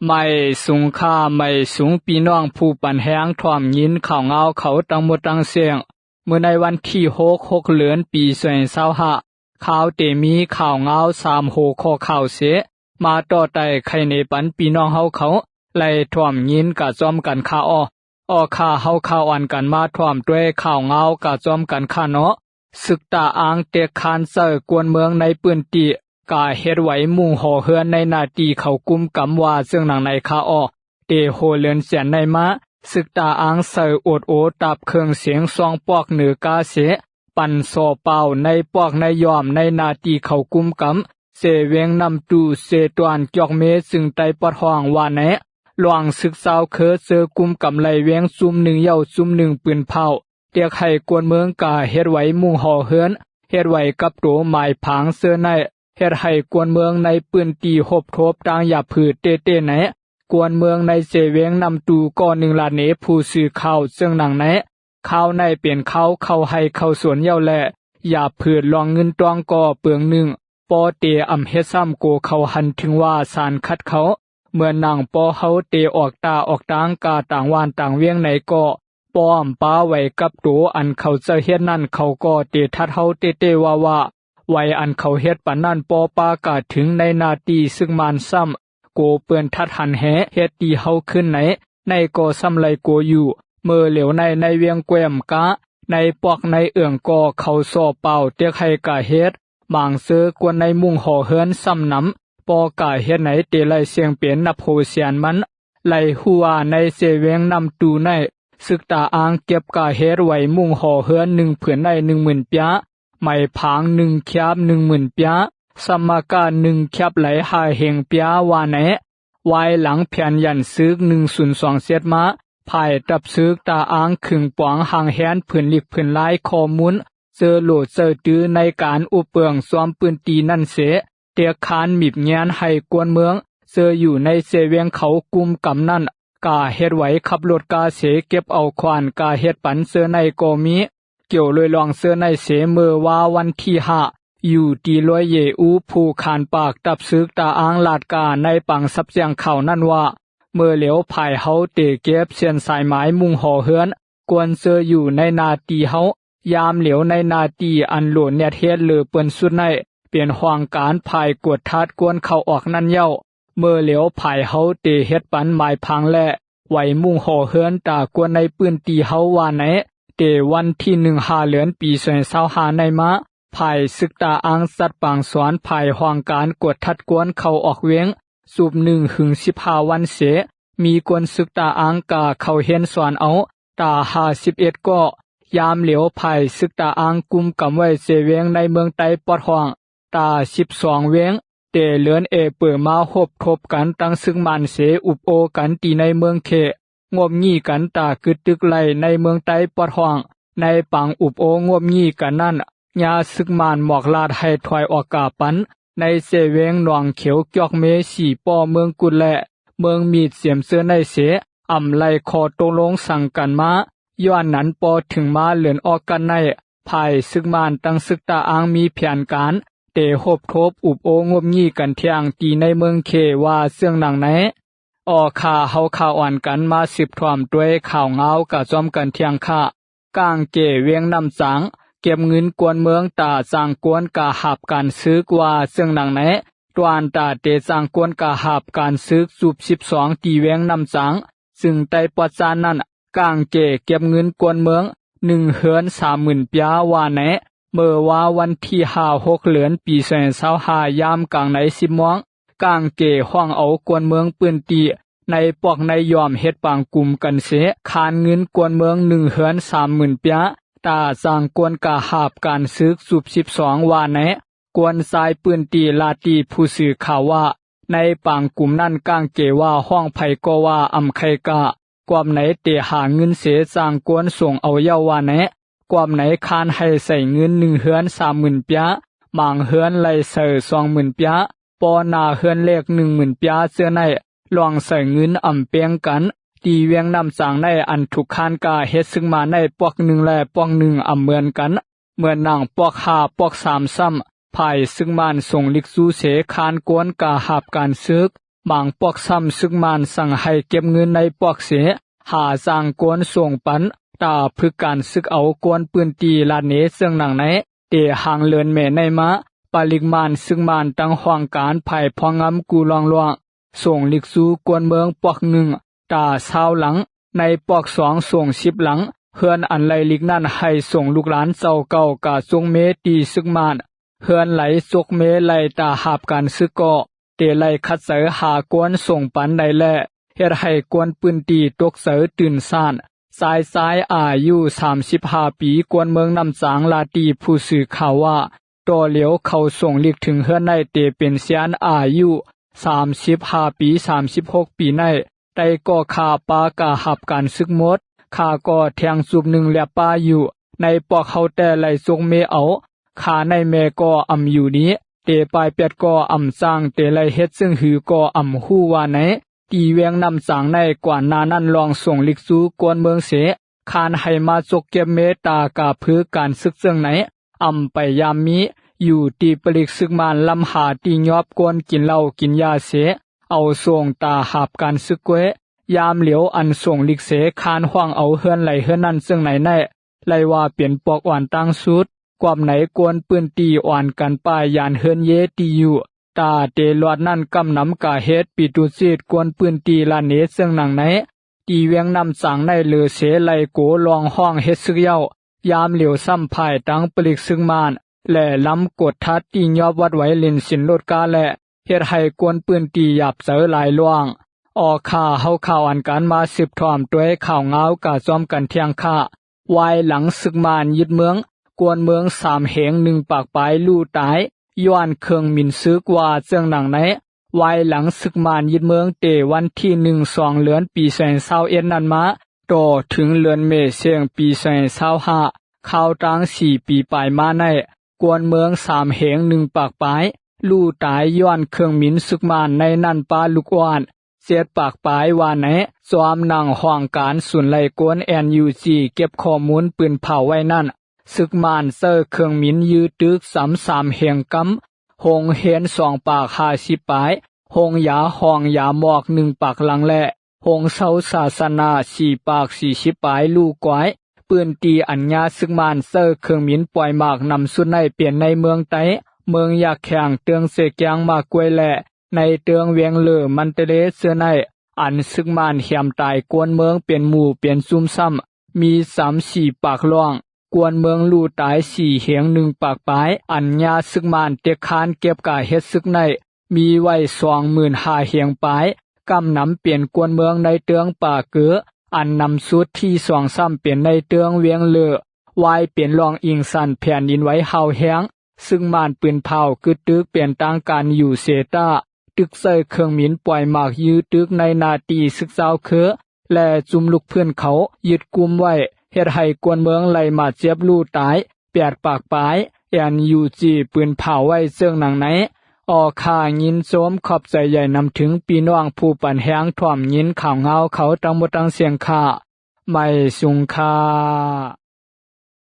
ໄໝສູງຄ່າ, ໄໝສູງພີ່ນ້ອງຜູ້ປັນແຮງ ຖ້ອມຍິນຂ່າວງາວເຂົາທັງໝົດທັງເສັງ. ມື້ໃນວັນທີຫົກ ຫົກເດືອນ ປີສອງພັນຊາວຫ້າ ຂ່າວເຕມີຂ່າວງາວສາມຫົວຂໍ້ຂ່າວເສ ມາຕໍ່ໄຕ່ໄຂເນປັນພີ່ນ້ອງເຮົາເຂົາ ໄດ້ຖ້ອມຍິນກະຈ້ອມກັນຄ່າ. ອໍ ອໍ ຂ້າເຮົາຂ້າອ່ອນກັນມາຖ້ອມດ້ວຍຂ່າວງາວກະຈ້ອມກັນຄ່າເນາະ. ຊຶກຕາອ່າງເຕັກຄານໃສ່ກວນເມືອງໃນພື້ນທີ່ ກະເຮັດໄຫວມຸງຫໍເຮືອນໃນໜ້າທີ່ເຂົາກຸມກຳ ວ່າເຊິ່ງໜັງໃນຄ່າ. ອໍ ເຕໂຮເລີນແສນໃນມາ ຊຶກຕາອ່າງໃສ່ໂອດໂອຕາບເຄື່ອງເສງຊ່ອງປອກເໜີກາເສ ປັນສໍເປົ່າໃນປອກໃນຢອມໃນໜ້າທີ່ເຂົາກຸມກຳ ເຊວຽງນ້ຳຕູ ເຊຕວນ ກຽວເມ ຊຶງໃຕ້ປອດຫ້ອງວ່າແນ. ລວງຊຶກຊາວເຄີເຈີກຸມກຳໄລ່ວຽງ ຊຸມໜຶ່ງເຍົາຊຸມໜຶ່ງປືນເຜົາ ເຕັກໃຫ້ກວນເມືອງກະເຮັດໄຫວມຸງຫໍເຮືອນ ເຮັດໄຫວກັບໂຕໝາຍຜັງເຊີໃນ ເຮັດໃຫ້ກວນເມືອງໃນພື້ນທີ່ຮົບທົບຕ່າງຢາບຜືດເຕໆໃນ. ກວນເມືອງໃນເຊວຽງນ້ຳຕູກໍໜຶ່ງລາເນຜູ້ສື່ຂ່າວເຊິ່ງໜັງໃນ. ຄາວໃນເປັນຄາວເຂົ້າໄຮ່ເຂົ້າສວນເຍົາແລະ ຢາບຜືດລອງເງິນຕ້ອງກໍເປືອງໜຶ່ງ ປໍເຕອຳເຮັດຊ້ຳໂກເຂົາຫັນເຖິງວ່າສານຂັດເຂົາ. ເໝືອນໜັງປໍເຮົາເຕອອກຕາອອກຕາງກາຕາງຫວ່ານຕາງວຽງໃນກໍ ປ້ອມປາໄຫວກັບໂຕອັນເຂົາເຈົ້າເຮັດນັ້ນ ເຂົາກໍເຕທັດເຮົາເຕໆວ່າໆ. ໄຫວອັນເຂົາເຮັດປານນັ້ນປໍປາກາດເຖິງໃນໜ້າທີ່ຊຶກມານຊ້ຳ ໂກເປີ້ນທັດຫັນແຮເຮັດຕີເຮົາຂຶ້ນໃນ ໃນກໍຊ້ຳໄລ່ໂກຢູ່. ເມື່ອຫຼຽວໃນໃນວຽງແກວມກາ ໃນປອກໃນເອີ່ງກໍເຂົາສໍເປົ່າເຕັກໃຫ້ກາເຮັດ ບາງເຊີກວນໃນມຸງຫໍເຮືອນຊ້ຳນຳ ປໍກາເຮັດໃນເຕໄລ່ເສັງເປັນນັບໂຫແສນມັນ. ໄລ່ຮູ້ວ່າໃນເຊວຽງນ້ຳຕູໃນ ຊຶກຕາອ່າງເກັບກາເຮັດໄຫວມຸງຫໍເຮືອນໜຶ່ງຜືນໃນໜຶ່ງໝື່ນປຽ ໄໝຜາງໜຶ່ງແຄບໜຶ່ງໝື່ນປຽ ສຳມະກາໜຶ່ງແຄບໄຫຼຫ້າເຮັງປຽວ່າແນ. ວາຍຫຼັງແຜນຢັນຊຶກໜຶ່ງສູນສອງເຈັດມາ ພາຍທັບຊຶກຕາອ່າງຂຶງປອງຫາງແຮນຜືນລິກຜືນລາຍຂໍ້ມູນ ເຈີໂຫຼເຈີຕື້ໃນການອຸບເປິງຊອມພື້ນທີ່ນັ້ນເສ ເຕັກຄານໝີບແງນໃຫ້ກວນເມືອງ ເຈີຢູ່ໃນເຊວຽງເຂົາກຸມກຳນັ້ນ ກາເຮັດໄຫວຂັບລົດກາເສເກັບເອົາຂວານກາເຮັດປັນເຈີໃນກໍມີ. ກ່ຽວລວຍລອງເຊີໃນເສ ເມື່ອວາວັນທີຫ້າ ຢູ່ທີ່ລວຍເຢອູ ຜູ້ຂານປາກຕັບຊຶກຕາອ່າງລາດກາໃນປາງສັບແຈ້ງຂ່າວນັ້ນວ່າ ເມື່ອຫຼຽວພາຍເຮົາເຕເກັບເສັ້ນສາຍໝາຍມຸງຫໍເຮືອນ ກວນເຈີຢູ່ໃນໜ້າທີ່ເຮົາ ຍາມຫຼຽວໃນໜ້າທີ່ອັນໂຫຼແນດເຮັດເລີເປີ້ນສຸດໃນ ເປັນຫ້ອງການພາຍກວດທັດກວນເຂົ້າອອກນັ້ນເຍົາ. ເມື່ອຫຼຽວພາຍເຮົາເຕເຮັດປັນໝາຍຜັງແລະ ໄຫວມຸງຫໍເຮືອນຕາກວນໃນພື້ນທີ່ເຮົາວ່າແນ. ເຕວັນທີໜຶ່ງ ຫ້າເດືອນ ປີສອງພັນຊາວຫ້າໃນມາ ພາຍຊຶກຕາອ່າງຈັດປາງສອນພາຍຫ້ອງການກວດທັດກວນເຂົ້າອອກວຽງ ຊຸບໜຶ່ງຫຶງສິບຫ້າວັນເສ ມີກວນຊຶກຕາອ່າງກາເຂົ້າຮຽນສອນເອົາ ຕາຫ້າສິບເອັດກໍ. ຍາມຫຼຽວພາຍຊຶກຕາອ່າງກຸມກຳໄວ້ເຊວຽງໃນເມືອງໃຕ້ປອດຫ້ອງ ຕາສິບສອງວຽງ ເຕເດືອນເອເປີມາຮົບທົບກັນຕັ້ງຊຶກມານເສ ອຸບໂອ້ກັນທີ່ໃນເມືອງເຂ ງົບຫງິ້ກັນຕາກຶດຕຶກໄລ່ໃນເມືອງໃຕ້ປອດຫ້ອງ. ໃນປາງອຸບໂອ້ງົບຫງັ້ກັນນັ້ນ ຍາຊຶກມານໝອກລາດໃຫ້ຖອຍອອກກາປັນ ໃນເຊວຽງໜອງຂຽວ ກຽວເມ ສີປໍ້ ເມືອງກຸດ ແລະ ເມືອງມີດ ເສມເຈີໃນເສ ອຳໄລ່ຂໍ້ຕົກລົງສັງກັນມາ. ຍ້ອນນັ້ນ ພໍເຖິງມາເດືອນອອກກັນໃນ ພາຍຊຶກມານຕັ້ງຊຶກຕາອ່າງມີແຜນການ ເຕຮົບທົບອຸບໂອ້ງົບຫງັ້ກັນທ່ຽງທີ່ໃນເມືອງເຂວ່າເຊິ່ງໜັງໃນ. ອໍ ຂ້າເຮົາຂ້າອ່ອນກັນມາສືບຖ້ອມດ້ວຍຂ່າວງາວກະຈອມກັນທ່ຽງຂ້າ. ກາງເກ ວຽງນ້ຳຈາງ ເກັບເງິນກວນເມືອງຕາຈ້າງກວນກະຫາບການຊຶກວ່າເຊິ່ງໜັງໃນ. ຕວນຕາເຕຈ້າງກວນກະຫາບການຊຶກຊຸບສິບສອງ ທີ່ວຽງນ້ຳຈາງ ຊຶ່ງໃຕ້ປອດຈານນັ້ນ ກາງເກເກັບເງິນກວນເມືອງ ໜຶ່ງເຮືອນສາມໝື່ນປຽວ່າແນ. ເມື່ອວາວັນທີຫ້າ ຫົກເດືອນ ປີສອງພັນຊາວຫ້າ ຍາມກາງໃນສິບໂມງ ກາງເກຮ້ອງເອົາກວນເມືອງພື້ນທີ່ ໃນປອກໃນຢອມເຮັດປາງກຸ່ມກັນເສ ຄານເງິນກວນເມືອງໜຶ່ງເຮືອນສາມໝື່ນປຽ ຕາຈ້າງກວນກະຫາບການຊຶກຊຸບສິບສອງວ່າແນ. ກວນຊາຍພື້ນທີ່ລາດຕີຜູ້ສື່ຂ່າວວ່າ ໃນປາງກຸ່ມນັ້ນ ກາງເກວ່າຮ້ອງໃຜກໍວ່າອຳໄຄກະ ກວມໃນເຕຫາເງິນເສຈ້າງກວນສົ່ງເອົາເຍົາວ່າແນ. ກວມໃນຄານໃຫ້ໃຊ້ເງິນໜຶ່ງເຮືອນສາມໝື່ນປຽ ບາງເຮືອນໄລ່ໃຊ້ສອງໝື່ນປຽ ປໍໜ້າເຮືອນເລກໜຶ່ງໝື່ນປຽເທື່ອໃນ ລອງໃຊ້ເງິນອຳແປງກັນ ທີ່ວຽງນ້ຳຈາງໃນ ອັນຖືກຄ້ານກະເຮັດຊຶກມານໃນປອກໜຶ່ງ ແລະ ປອກໜຶ່ງອຳເໝືອນກັນ ເໝືອນໜັງປອກຫ້າ ປອກສາມຊ້ຳ. ຝ່າຍຊຶກມານສົ່ງລິກຊູເສ ຄ້ານກວນກະຮັບການຊຶກ. ບາງປອກຊ້ຳ ຊຶກມານສັ່ງໃຫ້ເກັບເງິນໃນປອກເສ ຫາຈ້າງກວນສົ່ງປັນ ຕາຝຶກການຊຶກເອົາກວນພື້ນທີ່ລາດເນ ເຊິ່ງໜັງໃນ ເຕຫາງເລີນເມໃນມາ ປາລິກມານຊຶກມານ ຕັ້ງຫ້ອງການ ພາຍພອງງຳ ກູ່ລ່ອງຫຼວງ ສົ່ງລິກຊູກວນເມືອງປອກໜຶ່ງ ຕາຊາວຫຼັງ, ໃນປອກສອງ ສົ່ງສິບຫຼັງ. ເຮືອນອັນໄລ່ລິກນັ້ນ ໃຫ້ສົ່ງລູກຫຼານເຈົ້າເກົ່າກະຈົກເມ ທີ່ຊຶກມານ. ເຮືອນໃດຈົກເມໄດ້ຕາຮັບການຊຶກ ກໍເຕໄດ້ຂັດໃຈຫາກວນສົ່ງປັນໄດ້ແລ້ວ ເຮັດໃຫ້ກວນພື້ນທີ່ຕົກໃຈຕື່ນຊານ. ຊາຍຊາຍອາຍຸສາມສິບຫ້າປີ ກວນເມືອງນ້ຳຈາງ ລາຕີຜູ້ສື່ຂ່າວວ່າ ຕໍ່ຫຼຽວເຂົາສົ່ງລິກເຖິງເຮືອນໃນ ເຕເປັນຊຽນອາຍຸສາມສິບຫ້າປີ ສາມສິບຫົກປີໃນ ໄດ້ກໍ່ຂ້າປາກະຮັບການຊຶກໝົດ. ຂ້າກໍແທງຈູບໜຶ່ງແລບປາຢູ່ ໃນປອກເຮົາແຕ່ໄລ່ຈົກເມເອົາ. ຂ້າໃນແມ່ກໍອຳຢູ່ດີ ເຕປາຍແປດກໍອຳຈ້າງ ເຕໄລ່ເຮັດເຊິ່ງຫືກໍອຳຮູ້ວ່າໃນ ທີ່ວຽງນ້ຳຈາງໃນ ກວ່າໜ້ານັ້ນລອງສົ່ງລິກຊູກວນເມືອງເສ ຄ້ານໃຫ້ມາຈົກເກັບເມ ຕາກະພຶກການຊຶກເຊິ່ງໃນ ອຳໄປຍາມມີ ຢູ່ທີ່ປະລິກຊຶກມານ ລຳຫາທີ່ຍອບກວນກິນເຫຼົ້າກິນຢາເສ ເອົາສົ່ງຕາຮັບການຊຶກເກວຍ. ຍາມຫຼຽວອັນສົ່ງລິກເສ ຄ້ານຫວງເອົາເຮືອນໃດເຮືອນນັ້ນເຊິ່ງໃນແນ່ ໄລ່ວ່າເປັນປອກອ່ອນຕັ້ງສຸດ. ກວາມໃນກວນພື້ນທີ່ອ່ອນກັນປາຍຢານເຮືອນເຢທີ່ຢູ່ ຕາເຕລອດນັ້ນກຳນຳກະເຮັດປີຕຸຈີດກວນພື້ນທີ່ລາເນ ເຊິ່ງໜັງໃນ ທີ່ວຽງນ້ຳຈາງໃນເລີເສໄລ່ໂກລອງຫ້ອງເຮັດຊຶກເຍົາ. ຍາມຫຼຽວຊ້ຳພາຍຕັ້ງປະລິກຊຶກມານ ແລະ ລຳກົດທັດທີ່ຍອບວັດໄວເຫຼັນສິນລົດກາ ແລະ ເຮັດໃຫ້ກວນພື້ນທີ່ຫຍາບໃຈຫຼາຍຫຼວງ. ອອກຂ່າວເຮົາຂ່າວອັນການມາສືບຖອມດ້ວຍຂ່າວງາວກະຈອມກັນທ່ຽງຄ່າ ວາຍຫຼັງຊຶກມານຍຶດເມືອງ ກວນເມືອງສາມແຮງໜຶ່ງປາກປາຍ ລູກຕາຍ ຍ້ອນເຄື່ອງບິນຊຶກວ່າເຊິ່ງໜັງໃນ ວາຍຫຼັງຊຶກມານຍຶດເມືອງ ເຕວັນທີໜຶ່ງ ສອງເດືອນ ປີສອງພັນຊາວເອັດນັ້ນມາ ຕໍ່ເຖິງເດືອນເມ ເຊິ່ງປີສອງພັນຊາວຫ້າ ຄາວຕັ້ງສີ່ປີປາຍມາໃນ ກວນເມືອງສາມແຮງໜຶ່ງປາກປາຍ ລູກຕາຍຍ້ອນເຄື່ອງບິນຊຶກມານໃນນັ້ນປາລູກອ່ອນ ເຈັດປາກປາຍວ່າໃນ ຈອມໜັງຫ້ອງການສູນໄລ່ກວນ ເອັນຢູຈີ ເກັບຂໍ້ມູນປືນເຜົາໄວ້ນັ້ນ ຊຶກມານໃຊ້ເຄື່ອງບິນຢື້ຕຶກສຳສາມແຮງກຳ ໂຮງຮຽນສອງປາກຫ້າສິບປາຍ, ໂຮງຢາ ຫ້ອງຢາໝອກໜຶ່ງປາກຫຼັງ ແລະ ໂຮງເຊົາສາສະໜາສີ່ປາກສີ່ສິບປາຍລູກກວາຍ. ພື້ນທີ່ອັນຍາຊຶກມານໃຊ້ເຄື່ອງບິນປ່ອຍໝາກນຳສຸດໃນເປັນໃນເມືອງໃຕ້, ເມືອງຢາແຂງ, ເຕີງເຊແກງ, ໝາກກ້ວຍ ແລະ ໃນເຕີງວຽງເລີ, ມັນເຕເລ ເຊື່ອໃນ ອັນຊຶກມານແຫມຕາຍກວນເມືອງເປັນໝູ່ເປັນຊຸມຊ້ຳ ມີສາມສີ່ປາກລ່ອງ, ກວນເມືອງລູກຕາຍສີ່ແຮງໜຶ່ງປາກປາຍ. ອັນຍາຊຶກມານເຕັກຄານເກັບກາເຮັດຊຶກໃນ ມີໄວ້ສອງໝື່ນຫ້າແຮງປາຍ, ກຳນຳເປັນກວນເມືອງໃນເຕີງປາເກີ ອັນນຳສຸດທີສອງຊ້ຳເປັນໃນເຕີງວຽງເລີ ວາຍເປັນລ່ອງອີງຊັນແຜ່ນດິນໄຫວຮ້າວແຮງ. ຊຶກມານປືນເຜົາກຶດຕຶກເປັນທາງການຢູ່ເຊຕາ ຕຶກໃຊ້ເຄື່ອງບິນປ່ອຍໝາກຢື້ຕຶກໃນໜ້າທີ່ຊຶກຊາວເຄືອ ແລະ ຈຸ່ມລຸກພື້ນເຂົາຍຶດກຸມໄວ້ ເຮັດໃຫ້ກວນເມືອງໄດ້ມາເຈັບລູກຕາຍແປດປາກປາຍ. ເອັນຢູຈີ ປືນເຜົາໄວ້ເຊິ່ງໜັງໃນ. ອອກຂ່າວຍິນຊົມຂອບໃຈໃຫຍ່ນຳເຖິງພີ່ນ້ອງຜູ້ປັນແຮງຖອມຍິນຂ່າວງາວເຂົາທັງໝົດທັງສຽງຄ່າ. ໄມສູງຄ່າ.